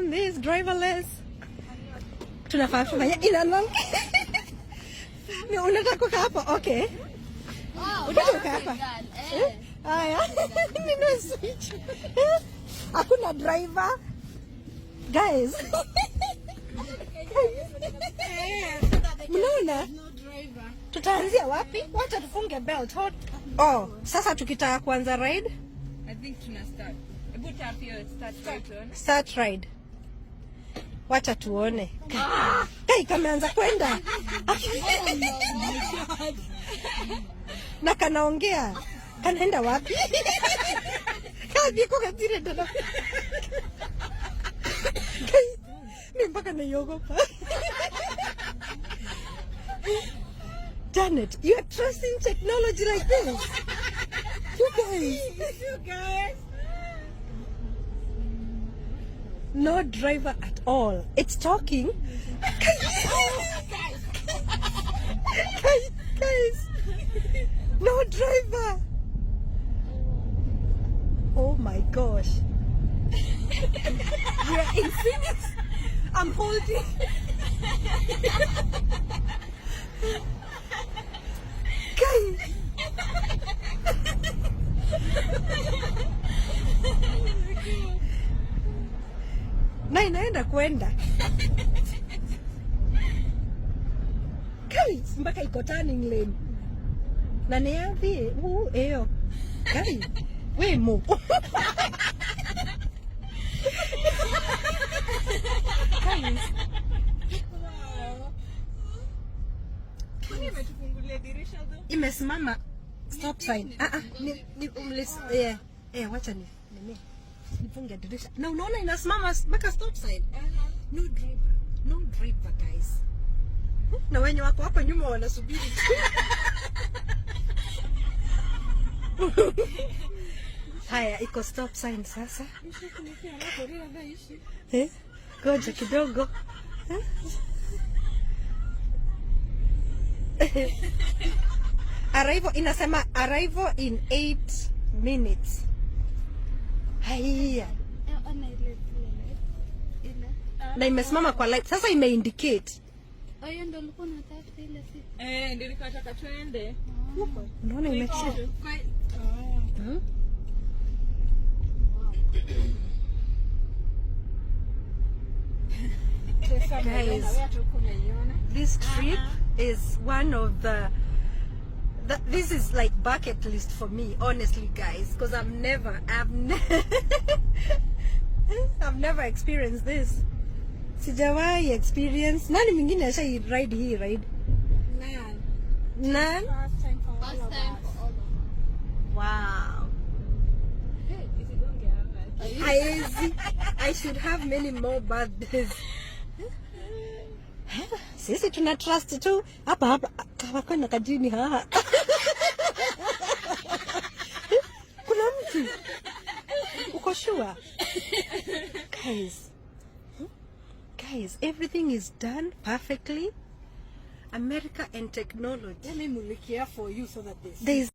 seen this driverless. Tunafaa kufanya ina. Ni unataka kukaa hapo? Okay. Unataka kukaa hapa? Eh? Haya. Nina switch. Hakuna driver. Guys. Mnaona? No driver. Tutaanzia wapi? Wacha tufunge belt. Hold. Oh, sasa tukitaka kuanza ride, I think tuna start. Hebu tap hiyo start button. Start ride. Wacha tuone. Kai kameanza kwenda. Na kanaongea. Kanaenda wapi? Kazi ko katire dada. Kai, ni mpaka naiogopa. Janet, you are trusting technology like this. You guys. You guys. No driver at all. It's talking. Guys, guys, no driver. Oh my gosh. We are in Phoenix. I'm holding. Guys. Na inaenda kwenda. Kai, mpaka iko turning lane. Na ni yathi u eyo. Kai, we mo. Guys, Kwani imetufungulia dirisha though? Imesimama stop sign. Ah ah, ni umlis, eh eh, wacha ni nini? Nifunge dirisha. Na unaona inasimama mpaka stop sign. No driver. No driver, guys. Na wenye wako hapa nyuma wanasubiri. Haya, iko stop sign sasa. Eh? Ngoja kidogo. Eh? Arrival inasema arrival in 8 minutes. Haya. Na imesimama kwa light. Sasa imeindicate. Hiyo ndio ulikuwa unatafuta ile siku. Eh, ndio nilikuwa nataka twende. Unaona imechill. Hmm? Guys, this trip is one of the this is like bucket list for me, honestly, guys, because I've never experienced this. Sijawahi experience. Nani mwingine ashai ride hii ride? None. None? First time for all First of time us. For all of us. Wow. Isigonge hapa. Haezi. I should have many more birthdays. Sisi tuna trust tu hapa hapa kawakwenda kajini haha. Kuna mtu uko sure? Guys, guys, everything is done perfectly. America and technology. Let me mulikia for you so that they see. There is